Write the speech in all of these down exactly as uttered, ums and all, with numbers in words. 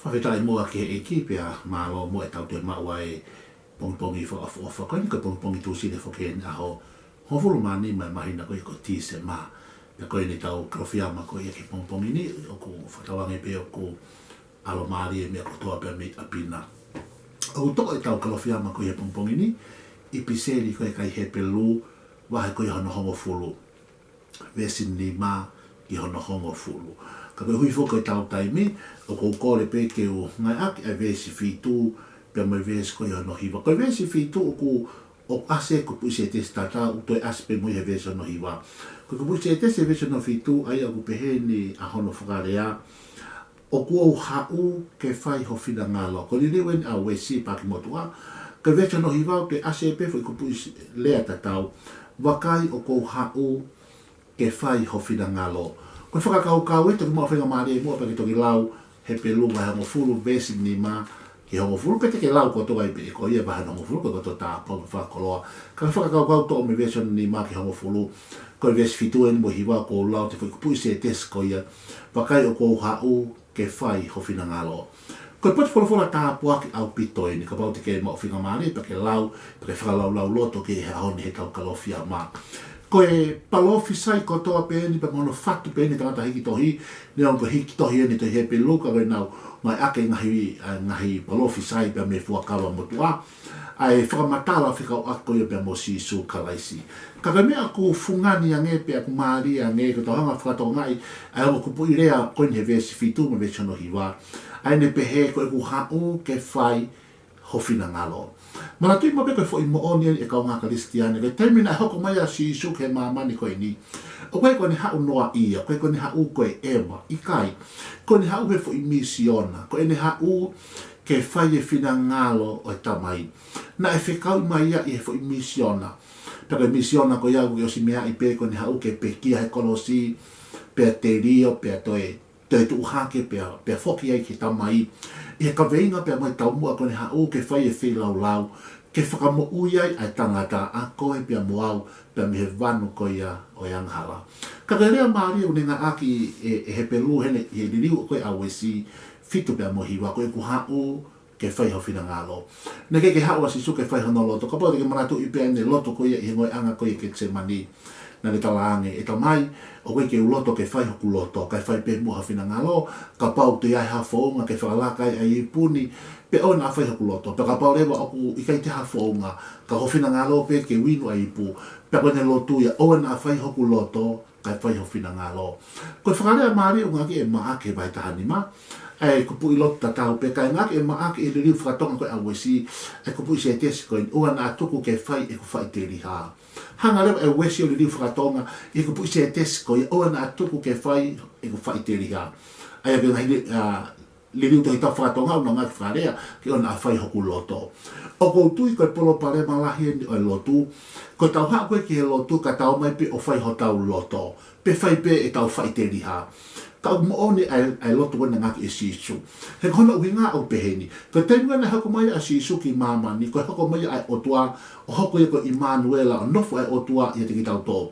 Fakafetaʻi muʻa ki he ʻEiki pea mālō muʻa ʻetau toe maʻu ʻa e pongipongi fakaʻofoʻofa ko eni, ko e pongipongi Tūsite foki eni, ʻaho hongofulu mā nima ʻo e māhina ko ia ko Tīsema. Pea ko eni ʻetau Kalofiama ko ia ki he pongipongi ni, ʻoku fakatauange pē ʻoku ʻalomālie e meʻa kotoa pē mei ʻapi na. ʻOku toʻo ʻetau Kalofiama ko ia he pongipongi ni ʻi he ʻipiseli ko ia ki he kakai Hepelū, vahe ko ia hono hongofulu, veesi nima ki hono hongofulu. Ka koeʻuhi foki ko ʻetau taimi, ʻoku ou kole pē ke u ngāueʻaki ʻa e veesi fitu pea mo e veesi ko ia hono hiva. Ko e veesi fitu ʻoku, ʻoku ʻasi he kupuʻi sētesi tatau, ʻoku toe ʻasi pē mo ia he veesi hono hiva. Ko e kupuʻi sētesi he veesi hono fitu, ʻa ia ʻoku pehē ni ʻa hono fakalea: ʻOku ou haʻu ke fai ho finangalo. Ko e liliu eni ʻa Uesi, paaki motuʻa. Ko e veesi hono hiva ʻoku toe ʻasi pē foʻi kupuʻi s-, lea tatau: Vakai, ʻoku ou haʻu ke fai ho finangalo. Ko e fakakaukau ē, toki maʻu faingamālie muʻa pea ke toki lau Hepelū vahe hongofulu, veesi nima ki he hongofulu, pe te ke lau kotoa ai pē ʻe koe ia vahe hongofulu, ko e kotoa tāpuaki mo e fakakoloa. Ka ko e fakakaukau toʻo mei he veesi nima ki he hongofulu, ko e veesi fitu eni mo e hiva ʻoku ou lau atu he foʻi kupuʻi sētesi ko ia: Vakai, ʻoku ou haʻu ke fai ho finangalo. Ko e potu folofola tāpuaki ʻaupito eni, kapau te ke maʻu faingamālie pea ke lau, pea ke fakalaulauloto ki ai he ʻaho ni heʻetau Kalofiama. Ko e palōfisai kotoa pē eni, pea mo hono fatu pē eni e tangata hiki tohi, neongo ko e hiki tohi eni e tohi Hepelū, ka ko ʻenau ngāueʻaki e ngaahi, ʻa e ngaahi palōfisai pea mei he Fuakava Motuʻa, ʻa e fakamatala fekauʻaki ko ia pea mo Sīsū Kalaisi. Ka ko e meʻa ʻoku fungani ange pea ʻoku mālie ange, ko ʻetau hanga ʻo fakatokangaʻi ʻa e ongo kupuʻi lea ko eni he veesi fitu mo e veesi hono hiva, ʻa ia ʻoku ne pehē, ko ʻeku haʻu ke fai ho finangalo. Manatuʻi maʻu pē ko e foʻi moʻoni eni, ʻe kāinga Kalisitiane, ko e taimi naʻe hoko mai ai ʻa Sīsū ki he māmani ko eni, ʻoku ʻikai ko ʻene haʻu noa ia, ʻoku ʻikai ko ʻene haʻu ko e ʻeva, ʻikai. Ko ʻene haʻu he foʻi misiona, ko ʻene haʻu ke fai e finangalo ʻo e Tamai. Naʻe fekauʻi mai ia ʻi he foʻi misiona. Pea ko e misiona ko ia ʻoku ke ʻosi meaʻi pē, ko ʻene haʻu ke pekia he kolosi, pea telio, pea toe, toe tuʻu hake, pea, pea foki ai ki he Tamai. ʻI he kaveinga pea mo e taumuʻa, ko ʻene haʻu ke fai e feilaulau, ke fakamoʻui ai ʻa e tangata, ʻa koe pea mo au, pea mei he vanu ko ia ʻo e angahala. Ka ko e lea mālie ʻoku ne ngāueʻaki ʻe, ʻe Hepelū heni ʻi he liliu ko ia ʻa Uesi, fitu pea mo e hiva, ko ʻeku haʻu ke fai ho finangalo. Naʻe ʻikai ke haʻu ʻa Sīsū ke fai hono loto. Kapau te ke manatuʻi pē ʻene lotu ko ia ʻi he ngoueʻanga ko ia ʻi Ketisemani, naʻa ne talaange, ʻE Tamai, ʻoku ʻikai ke u loto ke fai hoku loto, kae fai pē muʻa ho finangalo. Kapau toe ʻi ai ha founga ke fakalaka ai ʻa e ipu ni, pea ʻoua naʻa fai hoku loto. Pea kapau leva ʻoku ʻikai toe ʻi ai ha founga, ka ko ho finangalo pē ke u inu ʻa e ipu. Pea ko ʻene lotu ia, ʻOua naʻa fai hoku loto, kae fai ho finangalo. Ko e fakalea mālie ʻoku ngāueʻaki ʻe Maʻake vahe taha nima, ʻa e kupuʻi lotu tatau pē, kae ngāueʻaki ʻe Maʻake ʻi he liliu faka-Tonga ko ia ʻa Uesi ʻa e kupuʻi sētesi ko eni, ʻOua naʻa tuku ke fai ʻeku faʻiteliha. Hanga leva ʻe Uesi ʻo liliu faka-Tonga ʻi he kupuʻi sētesi ko ia, ʻOua naʻa tuku ke fai ʻeku faʻiteliha. ʻA ia ko e ngaahi li-, ʻa, liliu Tohi Tapu faka-Tonga ʻoku nau ngāueʻaki e fakalea ke ʻoua naʻa fai hoku loto. ʻOku ou tui ko e palopalema lahi eni ʻo e lotu, ko ʻetau haʻu ko ē ki he lotu ka tau ō mai pē ʻo fai hotau loto, pe fai pē ʻetau faʻiteliha. Ka ʻoku moʻoni ʻa e, ʻa e lotu ko ē naʻe ngāueʻaki ʻe Sīsū. He ko hono ʻuhinga ʻoku peheni. Ko e taimi ko ē naʻe hoko mai ai ʻa Sīsū ki māmani, ko e hoko mai ʻa e ʻOtua, ʻo hoko ia ko ʻImanuela, ʻo nofo ʻa e ʻOtua ʻiate kitautolu.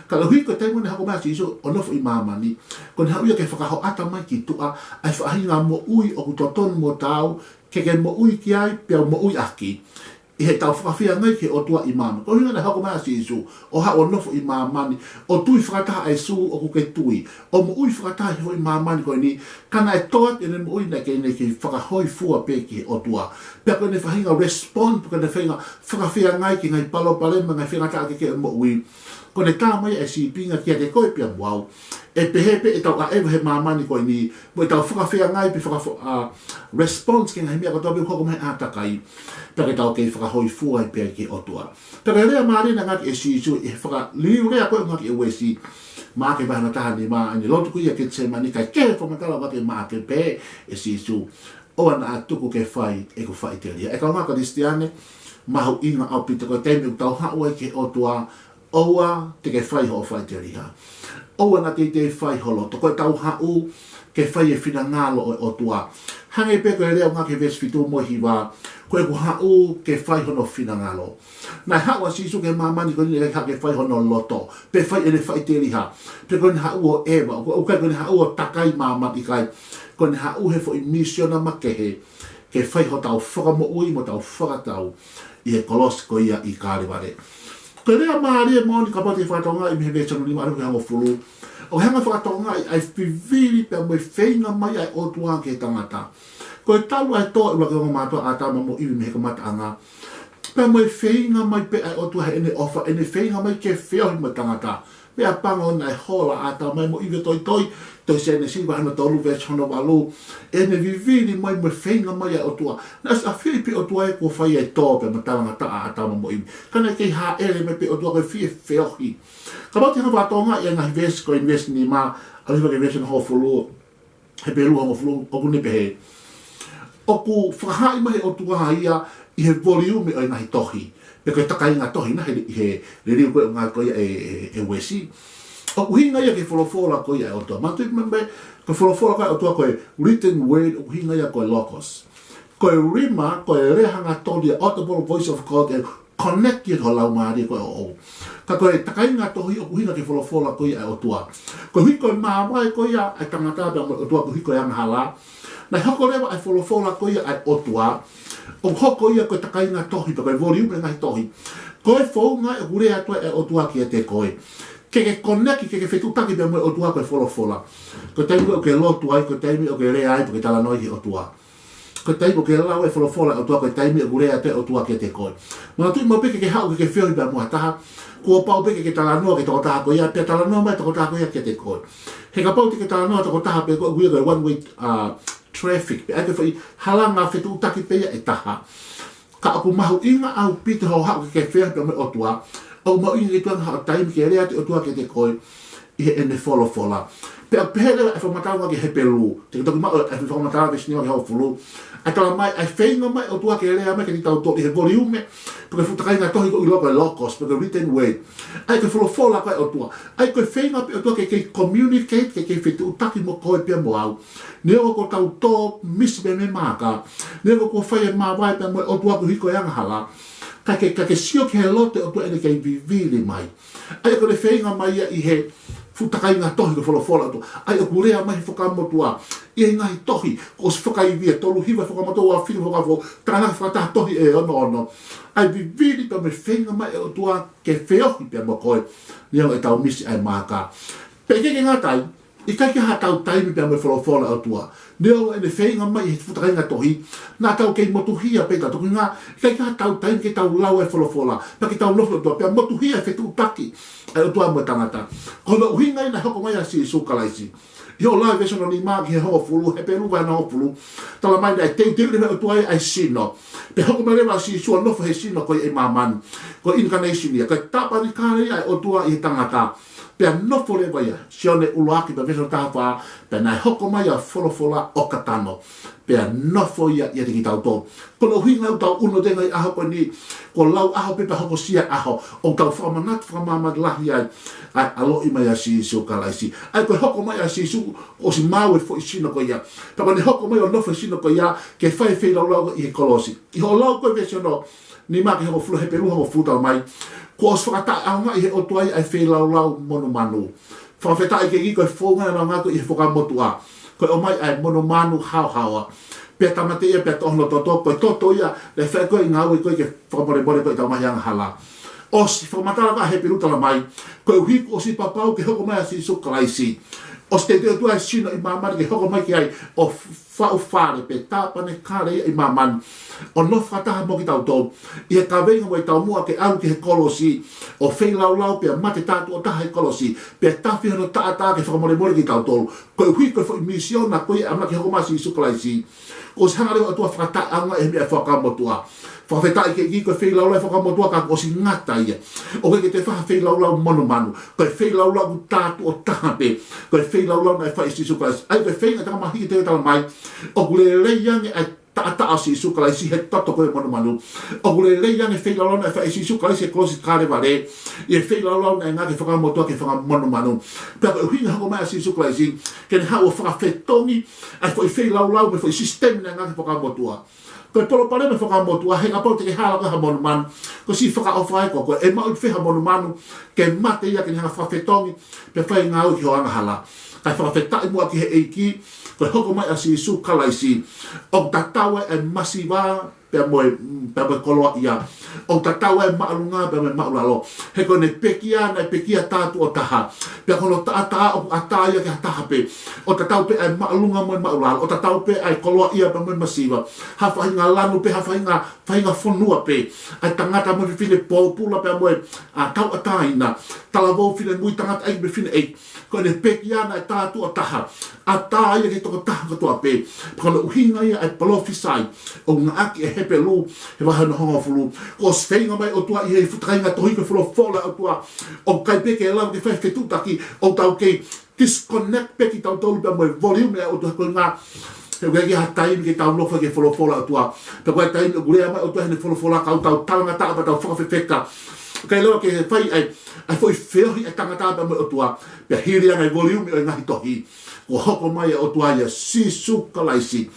Ka koeʻuhi ko e taimi naʻe hoko mai ai ʻa Sīsū ʻo nofo ʻi māmani, ko ʻene haʻu ia ke fakahoʻata mai ki tuʻa ʻa e faʻahinga moʻui ʻoku totonu mo taau ke ke moʻui ki ai pea u moʻui ʻaki, ʻi heʻetau fakafeangai ki he ʻOtua ʻi māmani. Ko e ʻuhinga naʻe hoko mai ai ʻa Sīsū ʻo haʻu ʻo nofo ʻi māmani, ʻo tui fakataha ʻa Sīsū ʻoku ke tui, ʻo moʻui fakataha he foʻi māmani ko eni, ka naʻe tō atu ʻene moʻui naʻe ʻikai ke fakahōifua pē ki he ʻOtua. Pea ko ʻene faʻahinga respond, pe ko ʻene faʻahinga fakafeangai ki he ngaahi palopalema, ngaahi faingataʻa kehekehe ʻo e moʻui, ko ʻene tā mai ʻa e sīpinga kiate koe pea mo au, ʻe pehē pē ʻetau ʻaʻeva he māmani ko eni, mo ʻetau fakafeangai pe fakafo-, ʻa, response ki he ngaahi meʻa kotoa pē ʻoku hoko mai he ʻātakai, pea ke tau kei fakahōifua ai pē ki he ʻOtua. Pea ko e lea mālie naʻe ngāueʻaki ʻe Sīsū ʻi he fakaliliu lea ko ē ʻoku ngāueʻaki ʻe Uesi, Maʻake vahe taha nima, ʻene lotu ko ia ʻi Ketisemani, kae kehe e fakamatala ʻoku ngāueʻaki ʻe Maʻake pē ʻe Sīsū, ʻOua naʻa tuku ke fai ʻeku faʻiteliha. ʻE kāinga Kalisitiane, mahuʻinga ʻaupito ko e taimi ʻoku tau haʻu ai ki he ʻOtua, ʻoua te ke fai hoʻo faʻiteliha. ʻOua naʻa teitei fai ho loto. Ko ʻetau haʻu ke fai e finangalo ʻo e ʻOtua. Hangē pē ko e lea ʻoku ngāueʻaki he veesi fitu mo e hiva, Ko ʻeku haʻu ke fai hono finangalo. Naʻe haʻu ʻa Sīsū ki māmani ko eni ʻikai haʻu ke fai hono loto, pe fai ʻene faʻiteliha, pe ko ʻene haʻu ʻo ʻeva, ʻoku, ʻoku ʻikai ko ʻene haʻu ʻo takai māmani, ʻikai. ko ʻene haʻu he foʻi misiona makehe, ke fai hotau fakamoʻui mo hotau fakatatau ʻi he kolosi ko ia ʻi Kalevale. Ko e lea mālie moʻoni kapau te ke fakatokangaʻi mei he veesi hono nima ʻalu ki he hongofulu, ʻoku hanga ʻo fakatokangaʻi ʻa e vivili pea mo e feinga mai ʻa e ʻOtua ki he tangata. Ko e talu ʻa e tō ʻa e ʻuluaki ongo mātuʻa, ʻĀtama mo ʻIvi, mei he kamataʻanga, pea mo e feinga mai pē ʻa e ʻOtua heʻene ʻofa, ʻene feinga mai ke feohi mo e tangata. Meʻapango naʻe hola ʻa ʻĀtama mo ʻIvi ʻo toitoi, tohi Sēnesi vahe hono tolu veesi hono valu, ʻene vivili mai mo e feinga mai ʻa e ʻOtua. Naʻe ʻosi ʻafioʻi pē ʻe he ʻOtua ia kuo fai ʻa e tō pea mo e talangataʻa ʻa ʻĀtama mo ʻIvi. Ka naʻe kei hāʻele mai pē ʻOtua ko e fie feohi. Kapau te ke fakatokangaʻi ʻa e ngaahi veesi ko eni, veesi nima ʻalu hifo ki he veesi hono hongofulu, Hepelū hongofulu, ʻoku ne pehē: ʻOku fakahaaʻi mai ʻe he ʻOtua ia ʻi he voliume ʻo e ngaahi tohi, pe ko e takainga tohi naʻe ʻi he liliu ko ē ʻo e ngaahi ko ia ʻe, ʻe, ʻe Uesi. ʻOku ʻuhinga ia ki he folofola ko ia ʻa e ʻOtua. Manatuʻi mai pē, ko e folofola ko ia ʻa e ʻOtua, ko e written word, ʻoku ʻuhinga ia ko e logos. Ko e rhema, ko e lea hangatonu ia, audible voice of God, ʻe connect ia ki ho laumālie ko ē ʻoʻou. Ka ko e takainga tohi ʻoku ʻuhinga ki he folofola ko ia ʻa e ʻOtua. Koeʻuhi ko e māvae ko ia ʻa e tangata pea mo e ʻOtua koeʻuhi ko e angahala, naʻe hoko leva ʻa e folofola ko ia ʻa e ʻOtua ʻo hoko ia ko e takainga tohi, pe ko e voliume ʻo e ngaahi tohi. Ko e founga ia ʻoku lea atu ai ʻa e ʻOtua kiate koe. Ke ke connect, ke ke fetuʻutaki pea mo e ʻOtua ko e folofola. Ko e taimi ʻoku ke lotu ai, ko e taimi ʻoku ke lea ai, pe ko e talanoa ai ki he ʻOtua. Ko e taimi ʻoku ke lau e folofola ʻa e ʻOtua, ko e taimi ʻoku lea atu ai e ʻOtua kiate koe. Manatuʻi maʻu pē ke ke haʻu ke ke feohi pea mo ha taha, kuo pau pē ke ke talanoa ki he tokotaha ko ia, pea talanoa mai e tokotaha ko ia kiate koe. He kapau te ke talanoa tokotaha pē, ko e ʻuhinga ko e one way, uh, traffic, pe ʻai ke fai halanga fetuʻutaki pē ia ʻe taha. Ka ʻoku mahuʻinga ʻaupito hoʻo haʻu ke ke feohi pea mo e ʻOtua, ʻoku mahuʻinga ʻaupito hoʻo taimi ke lea atu e ʻOtua kiate koe ʻi heʻene folofola. Pea pehē leva e fakamatala ki he Hepelū, te ke toki maʻu e fakamatala veesi nima ki he hongofulu. ʻA e tala mai, ʻa e feinga mai ʻa e ʻOtua ke lea mai kiate kitautolu ʻi he voliume, pe ko e fuʻu takainga tohi ko ē ʻoku ʻiloa ko e logos, pe ko e written word. ʻA ia ko e folofola ko ē ʻa e ʻOtua. ʻA ia ko e feinga pē ʻa e ʻOtua ke kei communicate, ke kei fetuʻutaki mo koe pea mo au. Neongo kuo tau tō, misi pē mei he maaka, neongo kuo fai e māvae pea mo e ʻOtua koeʻuhi ko e angahala, ka ke, ka ke sio ki he loto ʻo e ʻOtua ʻene kei vivili mai. ʻA ia ko ʻene feinga mai ia ʻi he fuʻu takainga tohi ko e folofola ʻa e ʻOtua. ʻA ia ʻoku lea mai he Fuakava Motuʻa ʻi he ngaahi tohi kuo ʻosi fakaivia, tolu hiva Fuakava Motuʻa, ua fitu Fuakava Foʻou, tānaki fakataha tohi ʻe ono ono. ʻA e vivili pea mo e feinga mai ʻa e ʻOtua ke feohi pea mo koe, neongo ʻetau misi ʻa e maaka. Pea ʻikai ke ngata ai, ʻikai ke ʻi ai haʻatau taimi pea mo e folofola ʻa e ʻOtua. Neongo ʻene feinga mai he fuʻu takainga tohi, naʻa tau kei motuhia pē tautolu, koeʻuhinga ʻikai ke ʻi ai haʻatau taimi ke tau lau e folofola, pea ke tau nofo ʻOtua, pea motuhia e fetuʻutaki ʻa e ʻOtua mo e tangata. Ko hono ʻuhinga ia naʻe hoko mai ʻa Sīsū Kalaisi. ʻI hoʻo lau e veesi hono nima ki he hongofulu, Hepelū vahe hongofulu, tala mai naʻe teuteu leva ʻe he ʻOtua ia ʻa e sino. Pea hoko mai leva ʻa Sīsū ʻo nofo he sino ko ia ʻi māmani. Ko e incarnation ia, ko e tāpanekale ia ʻa e ʻOtua ʻi he tangata. Pea nofo leva ia, Sione ʻuluaki pea veesi taha fā, pea naʻe hoko mai ʻa e folofola ʻo kakano, pea nofo ia ʻiate kitautolu. Ko hono ʻuhinga ʻoku tau ʻunu atu ai e ngaahi ʻaho ko eni, ko e lau ʻaho pē pea hokosia e ʻaho, ʻoku tau fakamanatu fakamāmani lahi ai ʻa e ʻaloʻi mai ʻa Sīsū Kalaisi. ʻA ia ko e hoko mai ʻa Sīsū, kuo ʻosi maʻu e foʻi sino ko ia. Pea ko ʻene hoko mai ʻo nofo he sino ko ia, ke fai e feilaulau ʻi he kolosi. ʻI hoʻo lau ko ē veesi hono nima ki he hongofulu, Hepelū hongofulu, tala mai, kuo ʻosi fakataʻeʻaongaʻi ʻe he ʻOtua ia ʻa e feilaulau monumanu. Fakafetaʻi ki he ʻEiki, ko e founga ia naʻe ngāueʻaki ʻi he Fuakava Motuʻa, ko e ʻomai ʻa e monumanu haohaoa. Pea tāmateʻi ia pea toʻo hono toto, ko e toto ia naʻe fai ko ē ʻa e ngāue ko ē ke fakamolemole ko ē ʻetau ngaahi angahala. ʻOsi fakamatala ʻa Hepelū, tala mai, koeʻuhi kuo ʻosi papau ke hoko mai ʻa Sīsū Kalaisi. ʻOsi teuteu ʻe he ʻOtua e sino ʻi māmani ke hoko mai ki ai ʻo faʻu fale pe tāpanekale ia ʻi māmani, ʻo nofo fakataha mo kitautolu ʻi he kaveinga mo e taumuʻa ke ʻalu ki he kolosi ʻo feilaulau pea mate tā tuʻo taha he kolosi, pea tafi hono taʻataʻa ke fakamolemole kitautolu. Koeʻuhi ko e foʻi misiona ko ia ʻa e ʻamanaki hoko mai ʻa Sīsū Kalaisi, kuo ʻosi hanga leva ʻe he ʻOtua ʻo fakataʻeʻaongaʻi ʻi he meʻa Fuakava Motuʻa. Fakafetaʻi ki he ʻEiki, ko e feilaulau ʻa e Fuakava Motuʻa ka kuo ʻosi ngata ia. ʻOku ʻikai ke toe fai ha feilaulau monumanu. Ko e feilaulau ʻoku tā tuʻo taha pē, ko e feilaulau naʻe fai ʻe Sīsū Kalaisi. ʻA ia ko e feinga talamai ʻe he ʻEiki, tala mai, ʻoku lelei ange ʻa e taʻataʻa ʻo Sīsū Kalaisi he toto ko ē ʻo e monumanu. ʻOku lelei ange e feilaulau naʻe fai ʻe Sīsū Kalaisi he kolosi Kalevale, ʻi he feilaulau naʻe ngāueʻaki ʻe he Fuakava Motuʻa ke fakamonumanu. Pea ko e ʻuhinga e hoko mai ʻa Sīsū Kalaisi, ke ne haʻu ʻo fakafetongi ʻa e foʻi feilaulau mo e foʻi sisitemi naʻe ngāueʻaki ʻe he Fuakava Motuʻa. Ko e palopalema ʻo e Fuakava Motuʻa, he kapau te ke hala koe ha monumanu, ko e siʻi fakaʻofa ē ko koe, ʻe maʻu ʻe fē ha monumanu ke mate ia ke ne hanga ʻo fakafetongi pea fai e ngāue ki ho angahala. Kae fakafetaʻi muʻa ki he ʻEiki, ko e hoko mai ʻa Sīsū Kalaisi, ʻoku tatau ai ʻa e masiva pea mo e, pea mo e koloaʻia. ʻOku tatau ai ʻa e māʻolunga pea mo e māʻulalo. He ko ʻene pekia naʻe pekia tā tuʻo taha. Pea ko hono taʻataʻa ʻoku ʻatā ia ki ha taha pē. ʻOku tatau pē ʻa e māʻolunga mo e māʻulalo. ʻOku tatau pē ʻa e koloaʻia pea mo e masiva. Ha faʻahinga lanu pē, ha faʻahinga, faʻahinga fonua pē. ʻA e tangata mo e fefine, pōpula pea mo e, ʻa, tauʻatāina. Talavou, finemui, tangataʻeiki mo e fineʻeiki. Ko ʻene pekia naʻe tā tuʻo taha. ʻAtā ia ki he tokotaha kotoa pē. Pea ko hono ʻuhinga ia ʻa e palōfisai ʻoku ngāueʻaki ʻe Hepelū he vahe hono hongofulu. Kuo ʻosi feinga mai ʻOtua ʻi he fuʻu takainga tohi ko e folofola ʻa e ʻOtua. ʻOku ʻikai pē ke lava ke fai fetuʻutaki, ʻoku tau kei disconnect pē kitautolu pea mo e volume ʻa e ʻOtua ko e ngā. He ʻoku ʻikai ha taimi ke tau nofo ki he folofola ʻa e ʻOtua. Pea ko e taimi ʻoku lea mai ʻOtua heʻene folofola, ka ʻoku tau talangataʻa pea tau fakafefeka. ʻIkai lava ke fai ai ʻa e foʻi feohi ʻa e tangata pea mo e ʻOtua. Pea hili ange ʻa e volume ʻo e ngaahi tohi. Kuo hoko mai ʻa e ʻOtua ʻia Sīsū Kalaisi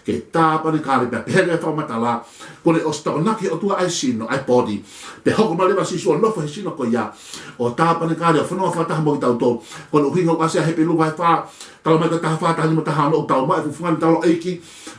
ke tāpanekale, pea pehē ʻa e fakamatala, kuo ne ʻosi tokonaki ʻe he ʻOtua ʻa e sino, ʻa e body. Pea hoko mai leva ʻa Sīsū ʻo nofo he sino ko ia, ʻo tāpanekale, ʻo fononga fakataha mo kitautolu. Ko hono ʻuhinga ʻoku ʻasi ʻa Hepelū vahe fā, talamai ko e taha fā, taha nima, taha ono, ʻoku tau maʻu e fuʻu fungani taulaʻeiki,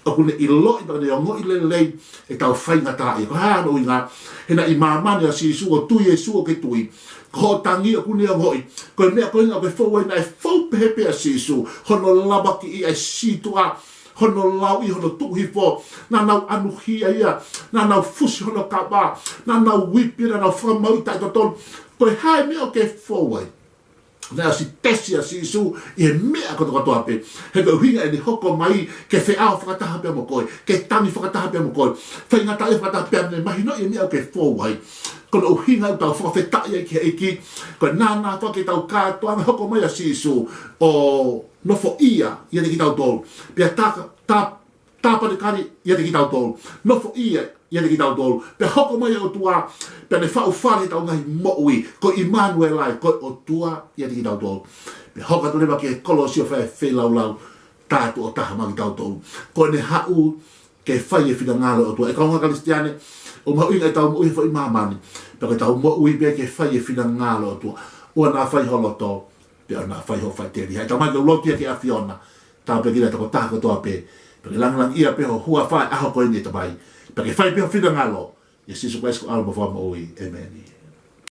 ʻoku ne ʻiloʻi pea ne ongoʻi lelei ʻetau faingataʻaʻia. Ko e hā hono ʻuhinga? He naʻe ʻi māmani ʻa Sīsū, ʻoku tui ʻa Sīsū ʻoku ke tui. Ko hoʻo tangi ʻoku ne ongoʻi. Ko e meʻa ko ē ʻoku ke fou ai naʻe fou pehē pē ʻa Sīsū. Hono lavakiʻi ʻa e sītuʻa, hono lauʻi, hono tuʻu hifo. Naʻa nau ʻanuhia ia, naʻa nau fusi hono kava, naʻa nau uipi, naʻa nau fakamauʻi taʻetotonu. Ko e hā e meʻa ʻoku ke fou ai? Naʻe ʻosi tesi ʻa Sīsū ʻi he meʻa kotokotoa pē. He ko e ʻuhinga ʻene hoko mai ke feʻao fakataha pea mo koe, ke tangi fakataha pea mo koe, faingataʻaʻia fakataha pea ne mahinoʻi e meʻa ʻoku ke fou ai. Ko hono ʻuhinga ʻoku tau fakafetaʻi ai ki he ʻEiki, ko e nānā faka ke tau kātoanga hoko mai ʻa Sīsū ʻo nofoʻia ʻiate kitautolu. Pea tā, tā, tāpanekale ʻiate kitautolu. Nofoʻia ʻiate kitautolu. Pea hoko mai ʻa e ʻOtua, pea ne faʻu fale ʻetau ngaahi moʻui. Ko ʻImanuela ē, ko e ʻOtua ʻiate kitautolu. Pea hoko atu leva ki he kolosi ʻo fai e feilaulau tā tuʻo taha maʻa kitautolu. Ko ʻene haʻu ke fai e finangalo ʻo e ʻOtua. ʻE kāinga Kalisitiane, ʻoku mahuʻinga ʻetau moʻui he foʻi māmani. Pea ko ʻetau moʻui pē ke fai e finangalo ʻo e ʻOtua. ʻOua naʻa fai ho loto, pea ʻoua naʻa fai hoʻo faʻiteliha. ʻE Tamai, ʻoku ou lotu ia ki he ʻAfiona. Tāpuekina e tokotaha kotoa pē. Pea ke langilangiʻia pē ho huafa he ʻaho ko eni, ʻe Tamai. Pea ke fai pē ho finangalo. ʻIa Sīsū Kalaisi ko e ʻAlo mo e Fakamoʻui. ʻĒmeni.